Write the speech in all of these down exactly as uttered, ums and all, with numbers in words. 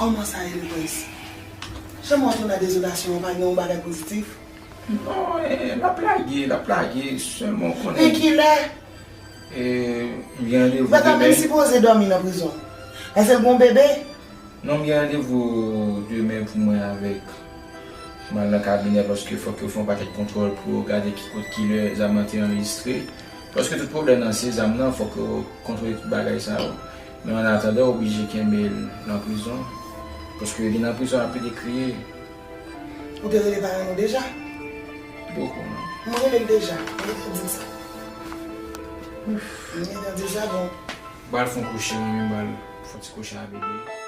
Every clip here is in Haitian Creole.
Kòman sa ye, Louis? Janm wè w tonbe nan dezolasyon, w pa gen yon bagay pozitif? Non, eh, l ap lage, l ap lage, sèlman w konnen. Men kilè? Eh, m gen randevou demen. Mwen ta menm sipoze dòmi nan prizon. Paske l gon bebe. Non, m gen randevou demen pou mwen avèk m al nan kabinè, paske fòk yo fè yon pakèt kontwòl pou yo gade ki kot, kilè zam nan te anrejistre. Paske tout pwoblèm nan se zam nan, fòk yo kontwole tout bagay sa yo. Men an atandan, w oblije kenbe l nan prizon. Paske li nan prizon, l ap pede kriye. Ou te rele paran nou deja? Poko, non. M rele l deja. M gentan di l sa. M gentan di l sa, bon. M pral fè yon kouche, mwen menm, m pral fè yon ti kouche a bebe.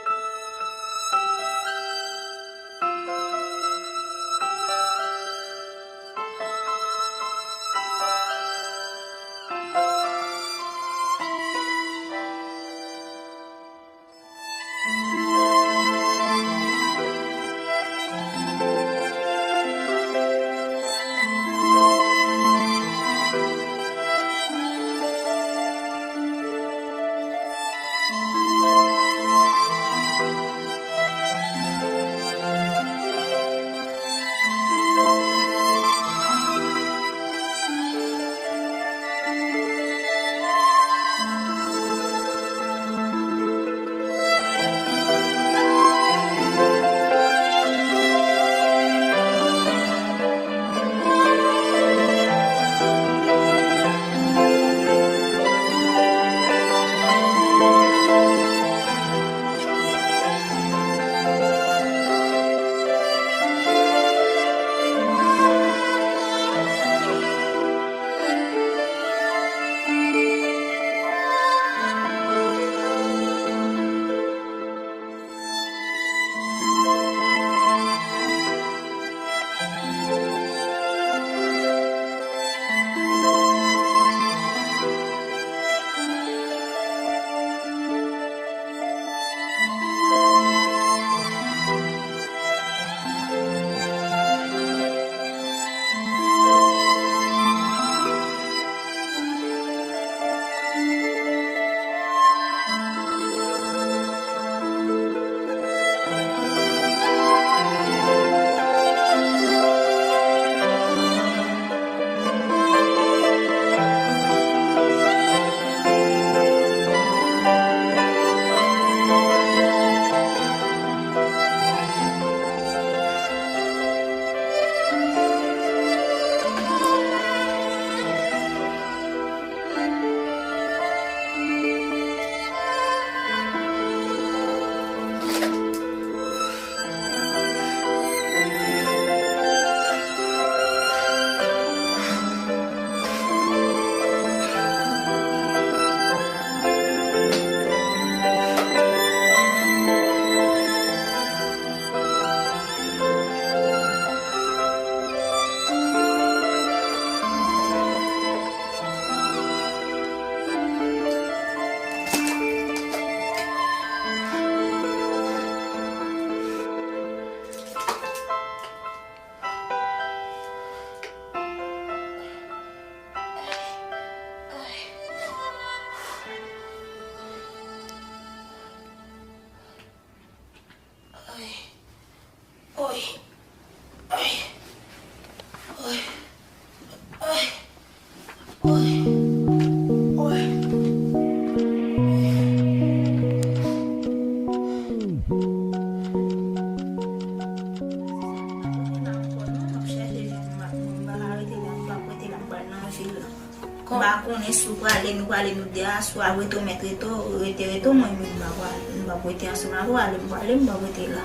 M pa konnen si w prale, nou prale nou de a, si w ap rete, w mèt rete, rete, rete, mwen menm m pa prale, m p ap rete ansanm avè w, ale m prale, m p ap rete la.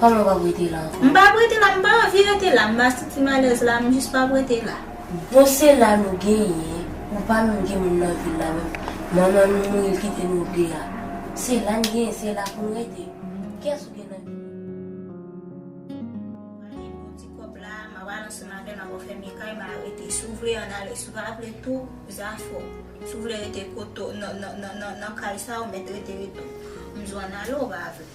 Kòman w p ap rete la ankò? M p ap rete la, m pa anvi rete la, m pa santi m alèz la, m jis p ap rete la. Bon, se la nou genyen, ou pa menm gen moun nan vil la menm. Manman nou mouri, l kite nou de a. Se la n genyen, se la pou n rete. Kiyès ou gen nan vil la? Mwen gen yon ti kòb la, m ap al ansanm avè l, m ap fèmen kay, m a rete. Si w vle ann ale, si w pa vle tou, zafè w. Si w vle rete kote w, nan, nan, nan, nan, nan kay sa, w mèt rete, rete w. M di w ann ale, w pa vle.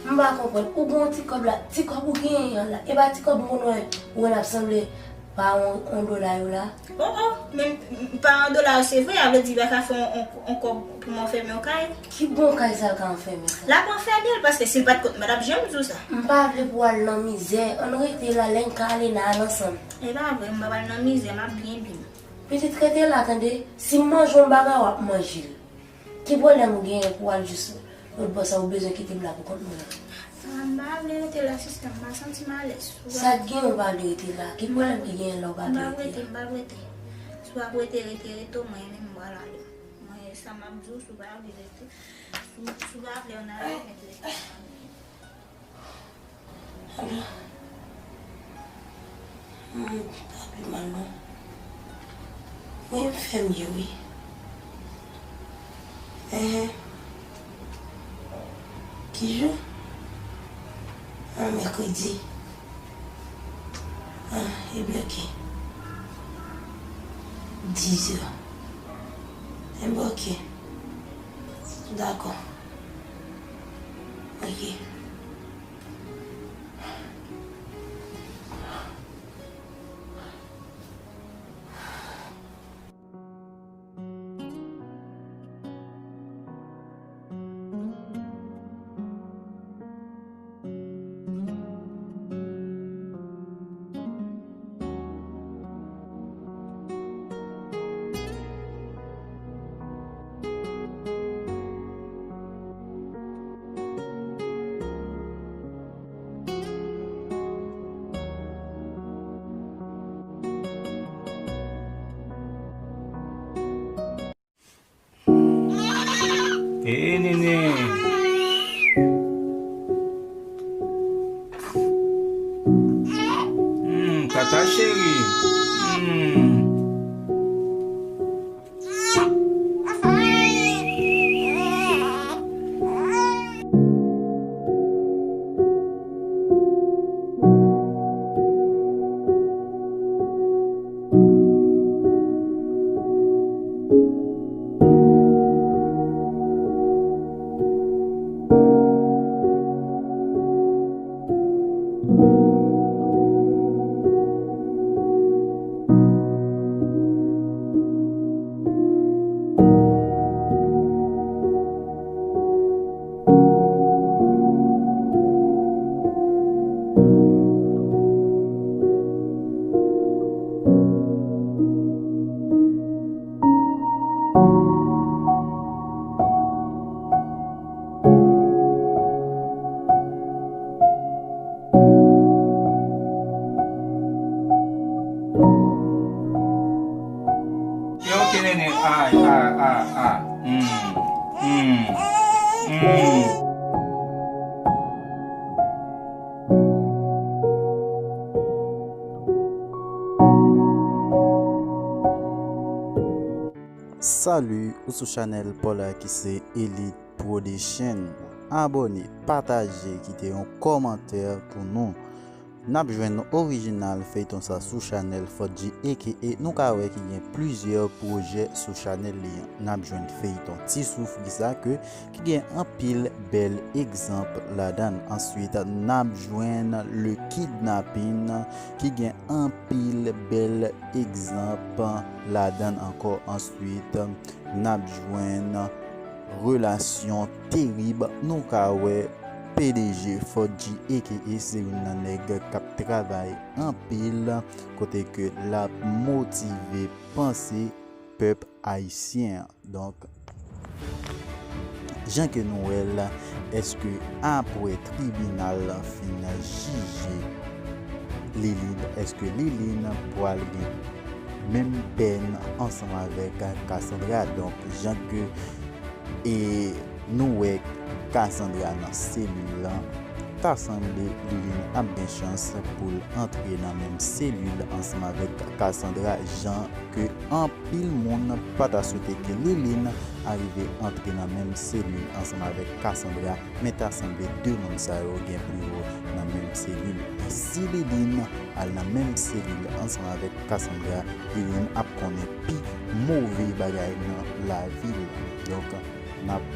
M pa konprann. Ou gen yon ti kòb la, ti kòb ou genyen an la. E pa ti kòb moun wè, ou wè l ap sanble Pa yon, yon dola yo la. Oh, oh, men m pa yon dola yo, se vre, a vle di, li pa ka fè yon, yon, yon kòb pou m anfèmen yon kay. Ki bon kay sa l ka anfèmen sa? L ap anfèmen l, paske si l pa t kont mwen, l ap janm di w sa. M pa vle pou w al nan mizè. Ann rete la, lè n ka ale, n a al ansanm. E pa vre, m pa pral nan mizè, m ap byen viv. Pitit, rete la, tande. Si m manje yon bagay, w ap manje l. Ki pwoblèm ou genyen pou w al jis lòt bò sa, ou bezwen kite m la pou kont mwen an? Ah, m pa vle rete la, sista, m pa santi m alèz. Sa k genyen ou pa vle rete la? Ki pwoblèm ki genyen la ou pa vle rete la? M pa vle rete, m pa vle rete. Si w ap rete, rete, rete, mwen menm m pral ale. Mwen, sa m ap di w, si w pa vle rete, si w, si w pa vle, ann ale, mèt rete. Ala. Hmm, pa pi mal non. Wi, m fè mye, wi. Enhen. Ki jou? Ah, mèkredi. Ah, ebyen, oke. Dizè. Enben, oke. Dakò. Oke. Hey, Nene. Hmm, tata cheri. Hmm. Yo, ok, Nene. Ay, ay, ay, ay. Hmm. Hmm. Hmm. Salut, ou sou chanèl pa w la ki se Elite Production. Abòne, pataje, kite yon kòmantè pou nou. N ap jwenn orijinal feyton sa sou chanèl Fodji, aka nou ka wè ki gen plizyè pwojè sou chanèl li an. N ap jwenn feyton Ti Soufri sa ke, ki gen anpil bèl egzanp ladan l. Answit, n ap jwenn Le Kidnapping, ki gen anpil bèl egzanp ladan l ankò. Answit, n ap jwenn Relasyon Terib. Nou ka wè P D G Fodji, aka se youn nan nèg k ap travay anpil, kote ke l ap motive panse pèp ayisyen an. Donk, jan ke nou wè l, èske apre tribinal lan fin jije Liline, èske Liline pral gen menm pèn ansanm avèk Cassandra? Donk, jan ke, e, nou wè Cassandra nan selil lan, ta sanble Liline ap gen chans pou l antre nan menm selil ansanm avèk Cassandra, jan ke anpil moun pa ta swete ke Liline arive antre nan menm selil ansanm avèk Cassandra, men ta sanble de moun sa yo gen pou yo nan menm selil. E si Liline al nan menm selil ansanm avèk Cassandra, Liline ap konnen pi move bagay nan lavi l. Donk, n ap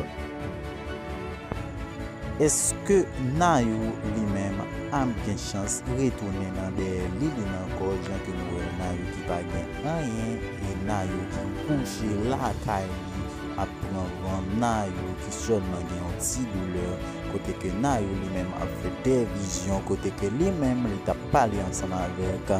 Èske Nayou li menm ap gen chans retounen nan dèyè Liline ankò, jan ke nou wè Nayou ki pa gen anyen, e Nayou ki kouche lakay li ap pran van, Nayou ki sèlman gen yon ti doulè, kote ke Nayou li menm ap fè de vizyon, kote ke li menm li t ap pale ansanm avèk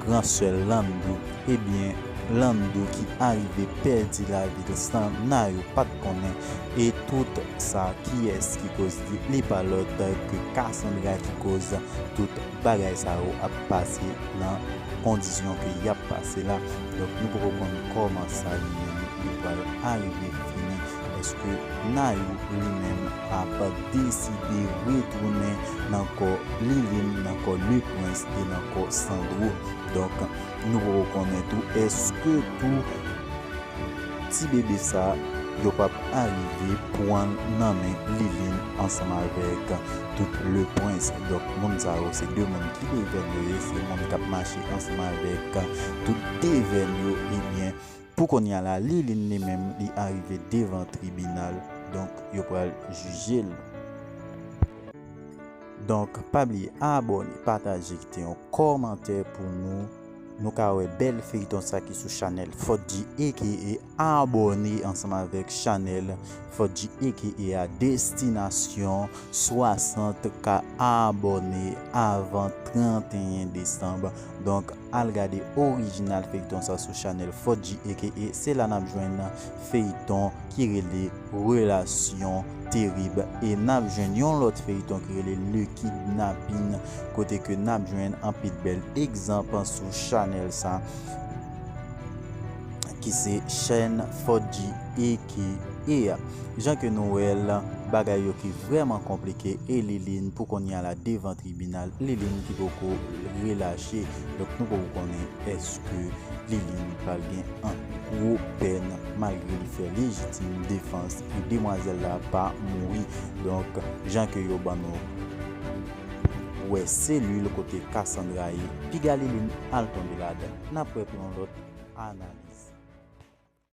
gran sè l Landou. Ebyen, Landou ki arive pèdi lavi l san Nayou pa t konnen, e tout sa, kiyès ki koz li, li pa lòt ke Cassandra ki koz tout bagay sa yo ap pase nan kondisyon ke y ap pase la. Donk, nou poko konn kòman sa li menm li pral arive fini. Èske Nayou li menm ap deside retounen nan kò Liline, nan kò Lepwens e nan kò Sandro? Donk, nou poko konnen tou, èske tou ti bebe sa yo p ap arive pran l nan men Liline ansanm avèk tout Lepwens? Donk, moun sa yo se de moun ki devèn yo ye, se moun k ap mache ansanm avèk tout devèn yo. Ebyen, pou kounye a la, Liline li menm, li arive devan tribinal. Donk, yo pral jije l. Donk, pa bliye abòne, pataje, kite yon kòmantè pou nou. Nou ka wè bèl feyton sa ki sou chanèl Fodji aka, abòne ansanm avèk chanèl Fodji aka a, destinasyon swasant K abòne avan tranteyen desanm. Donk, al gade orijinal feyton sa sou chanèl Fodji aka, se la n ap jwenn feyton ki rele Relasyon Terib, e n ap jwenn yon lòt feyton ki rele Le Kidnapping, kote ke n ap jwenn anpil bèl egzanp sou chanèl sa, ki se chèn Fodji aka. Jan ke nou wè l, bagay yo ki vrèman konplike, e Liline pou kounye a la devan tribinal, Liline ki poko relache. Donk, nou poko konnen èske Liline pral gen an gwo pèn, malgre li fè lejitim defans e demwazèl la pa mouri. Donk, jan ke yo ban nou wè selil kote Cassandra ye, piga Liline al tonbe ladan. N ap wè pou yon lòt analiz.